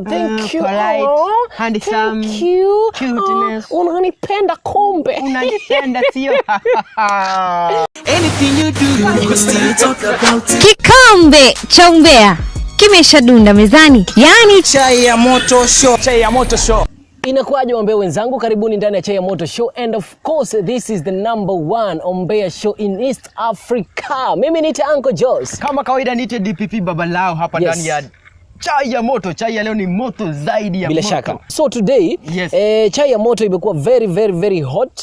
Thank you. Polite, Oh, handsome, thank you. Cuteness. Oh, unanipenda kumbe. Unanipenda sio? Anything you do, we still talk about it. Kikombe cha umbea kimeshadunda mezani, yaani Chai ya Moto Show. Chai ya Moto Show. Inakuwaje wambea wenzangu, karibuni ndani ya Chai ya Moto Show and of course this is the number one Ombea show in East Africa. Mimi ni Uncle Jos. Kama kawaida niite DPP baba lao hapa ndani ya Chai ya Moto. Chai ya leo ni moto zaidi ya Bila moto. Shaka. So today chai ya moto imekuwa very very very hot.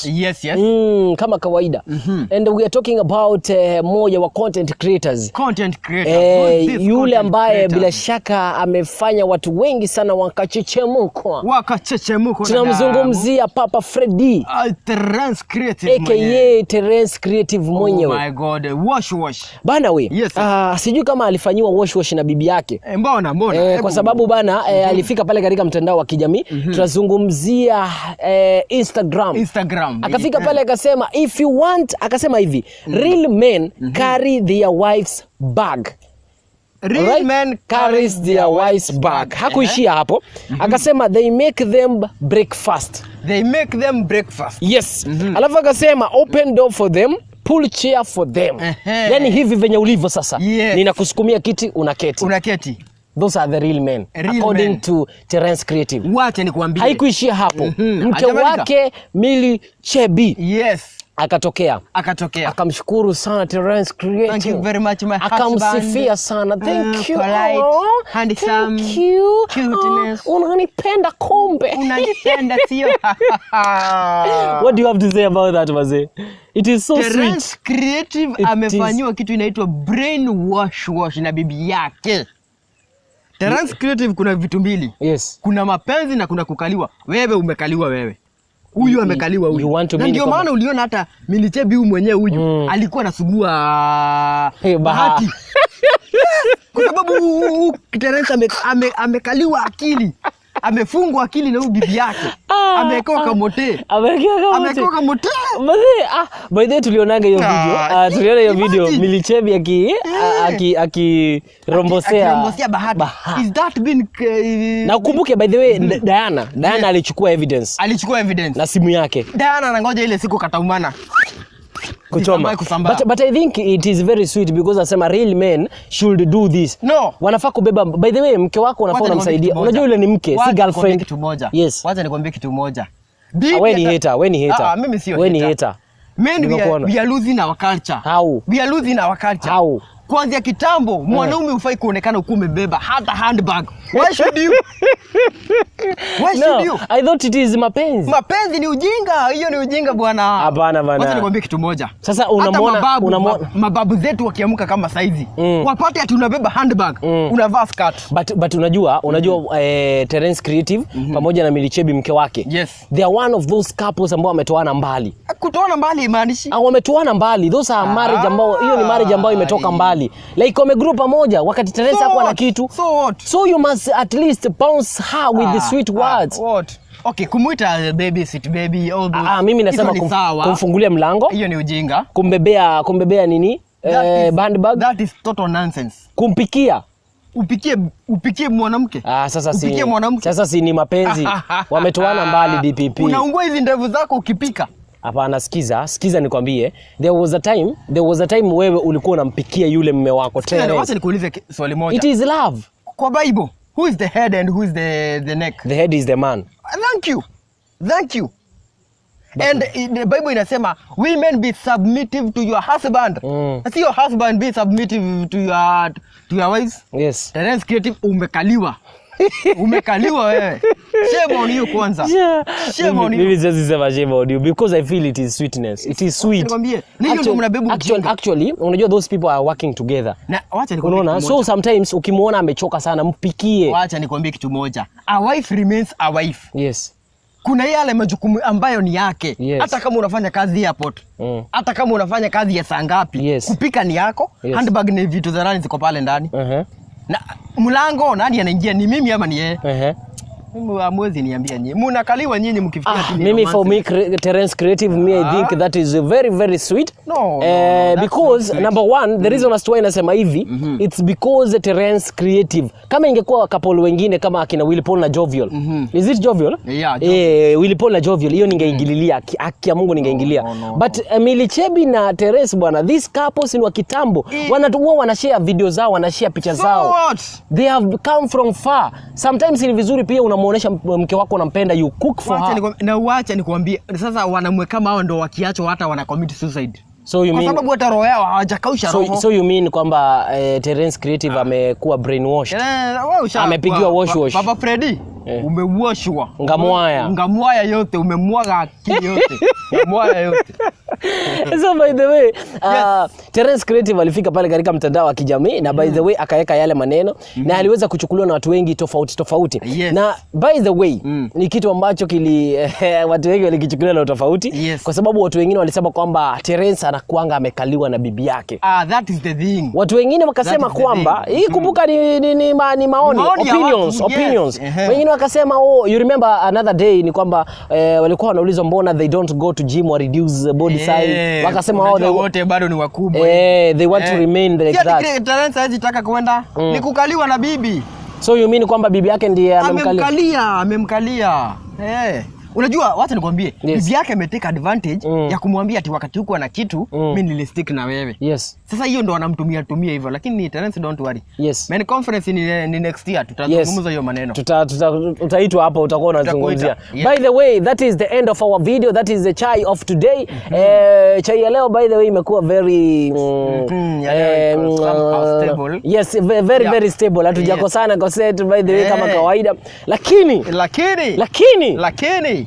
Kama kawaida. And we are talking about moja wa content creators. Content creator. Who is this Yule content ambaye creator? Bila shaka amefanya watu wengi sana wakachechemuka. Wakachechemuka na Tunamzungumzia Papa Freddy damu. Ah, Terence Creative mwenyewe. Aka Terence Creative mwenyewe. Oh my God. Wash wash. Bana we, Yes. Sijui kama alifanyiwa wash wash na bibi yake. Mbona mbona? Kwa sababu bana alifika pale katika mtandao wa kijamii, tunazungumzia Instagram. Instagram. Akafika pale akasema if you want, akasema hivi, "Real men carry their wives' bag." Real Alright? men carries their wives' bag. Hakuishia hapo, akasema they make them breakfast. They make them breakfast. Yes. Alafu akasema open door for them, pull chair for them. Yani hivi venye ulivyo sasa, ninakusukumia kiti, unaketi. Unaketi. Those are the real men, Real according men. To Terence Creative. Wacha nikuambie. Haikuishia hapo. Mke Hajamaliza. Wake Milly Chebby akatokea Akatokea. Akamshukuru sana Terence Creative. Thank you very much, my Akamsifia husband. Sana. Thank you. Polite, Oh, handsome, thank you. cuteness. Oh, unanipenda kumbe. Unanipenda sio? What do you have to say about that, mazee? It is so Terence sweet. Creative It amefanyiwa kitu inaitwa brain wash wash na bibi yake. Terence Creative, kuna vitu mbili. Kuna mapenzi na kuna kukaliwa. Wewe umekaliwa wewe. Huyu amekaliwa huyu. You want to Na mean ndio maana uliona hata Milly Chebby huyu mwenyewe huyu alikuwa anasugua Hey, Bahati. Kwa sababu Terence amekaliwa akili. Amefungwa akili na huyu bibi yake. Ah, Amewekewa ah. kamote. Amewekewa kamote. Amewekewa kamote. Mazee, ah, by the way tulionaga hiyo video. Ah, Ah, tuliona hiyo video imagine. Milly Chebby aki akirombosea Akirombosea Bahati. Is that been Na ukumbuke, by the way, Diana alichukua evidence Alichukua evidence. Na simu yake. Diana anangoja ile siku kataumana. Kuchoma. Zisambae kusambaa. But I think it is very sweet because asema real men should do this. No. Wanafaa kubeba. By the way, mke wako unafaa Wacha nikwambie unamsaidia. kitu moja. Unajua yule ni mke, si Wacha nikwambie girlfriend. kitu moja. Yes. Wacha nikwambie kitu moja. Ah, we ni hater, we ni hater. Ah, mimi sio We ni hater. hater. Men, Nimekuona. we are losing our culture. How? We are losing our culture. How? Kwanzia kitambo mwanaume hufai kuonekana ukiwa umebeba hata handbag. Why should you? Why should No, you? I thought it is mapenzi. Mapenzi ni ujinga, hiyo ni ujinga bwana. Hapana bana. Wacha nikwambie kitu moja. Sasa Hata mababu, mababu zetu wakiamka kama saizi wapate ati unabeba handbag, unavaa skirt. But unajua Terence Creative pamoja na Milly Chebby mke wake. They are one of those couples ambao wametoana mbali. Kutoana mbali imaanishi Ah, wametoana mbali. Those are marriage ambao hiyo ni marriage ambayo imetoka mbali. Like wamegrow pamoja wakati Terence So hakuwa na what? kitu. So what? So you must at least bounce her with the sweet words. What? Okay, kumuita baby, sweet baby, all those. Ah, mimi nasema Hizo ni sawa. kumfungulia mlango, Hiyo ni ujinga. kumbebea nini? That Handbag, That is total nonsense. Kumpikia. Upikie mwanamke. Ah, sasa si Upikie mwanamke. Sasa si ni mapenzi. Wametoana mbali, DPP. Unaungua hizi ndevu zako ukipika. Hapana, sikiza, sikiza nikwambie. There was a time wewe ulikuwa unampikia yule mume wako Sikiza, Terence. wacha nikuulize swali moja. It is love. Kwa Bible, who is the head and who is the neck? The head is the man. Thank you. Thank you. And the Bible inasema women be submissive to your husband. Si your husband be submissive to your wives. Yes. Terence Creative, umekaliwa. Umekaliwa wewe. Shame on you kwanza. Shame on you. Mimi siwezi sema shame on you because I feel it is sweetness. It is sweet. Nikwambie, na hiyo ndio mnabeba ujinga. Actually, unajua those people are working together. Na wacha nikwambie Unaona? kitu So moja. sometimes ukimuona amechoka sana, mpikie. Wacha nikwambie kitu moja. A wife remains a wife. Kuna yale majukumu ambayo ni yake. Hata kama unafanya kazi airport. Hata kama unafanya kazi ya saa ngapi. Kupika ni yako. Handbag ni vitu za ndani ziko pale ndani. Na mlango nani anaingia, ni mimi ama ni yeye? Mimi hamwezi niambia nyinyi. Mnakaliwa nyinyi mkifikiria Ah, ati ni mimi for romance. me, Terence Creative, me, I think that is very very sweet. No, that's Because not sweet. number one, the reason as to why nasema hivi, it's because Terence Creative, kama ingekuwa couple wengine kama akina Willy Paul na Jovial. Is it Jovial? Yeah, Jovial. Eh, Willy Paul na Jovial, hiyo ningeingililia, haki ya Mungu ningeingilia. No, no, But Milly Chebby na Terence, bwana, these couples ni wa kitambo. Huwa wanashare video zao, wanashare picha So zao. what? They have come from far. Sometimes ni vizuri pia unamuonesha mke wako unampenda, you cook for Wacha her. Na wacha nikwambie sasa, wanaume kama hao ndo wakiachwa hata wana commit suicide. So you Kwa mean sababu hata roho yao hawajakausha roho. So you mean kwamba Terence Creative amekuwa brainwashed? Eh, wewe Amepigiwa wash wash. Papa Freddy, umewoshwa. Ngamwaya. Ngamwaya yote, umemwaga akili yote. Ngamwaya yote. So by the way, Terence Creative alifika pale katika mtandao wa kijamii na by the way akaweka yale maneno na aliweza kuchukuliwa na watu wengi tofauti tofauti. Na by the way, ni kitu ambacho kili watu wengi walikichukulia na tofauti kwa sababu watu wengine walisema kwamba Terence anakuanga amekaliwa na bibi yake. Ah, that is the thing. Watu wengine wakasema That is the kwamba thing. hii, kumbuka, ni maoni, Maoni ya opinions, watu, yes. opinions. Wengine wakasema, oh, you remember another day, ni kwamba walikuwa wanaulizwa mbona they don't go to gym or reduce body size, wakasema, oh, Unajua they, wote bado ni wakubwa. They want to remain like Si ati that. Terence hawezi taka kwenda, ni kukaliwa na bibi. So you mean kwamba bibi yake ndiye amemkalia? Amemkalia, amemkalia. Eh. Unajua, wacha nikwambie, bibi yake ametake advantage ya kumwambia ati wakati huko ana kitu, mimi nilistick na wewe. Sasa hiyo ndo anamtumia tumia hivyo, lakini Terence, don't worry. Men conference ni next year, tutazungumza hiyo maneno. Utaitwa hapo, utakuwa unazungumzia. Tutakuita. Yeah. By the way, that is the end of our video. That is the chai of today. Chai ya leo, by the way, imekuwa very Ya leo iko somehow stable. Yes, very very stable. Hatujakosana kwa set, by the way, kama kawaida. Lakini Lakini lakini lakini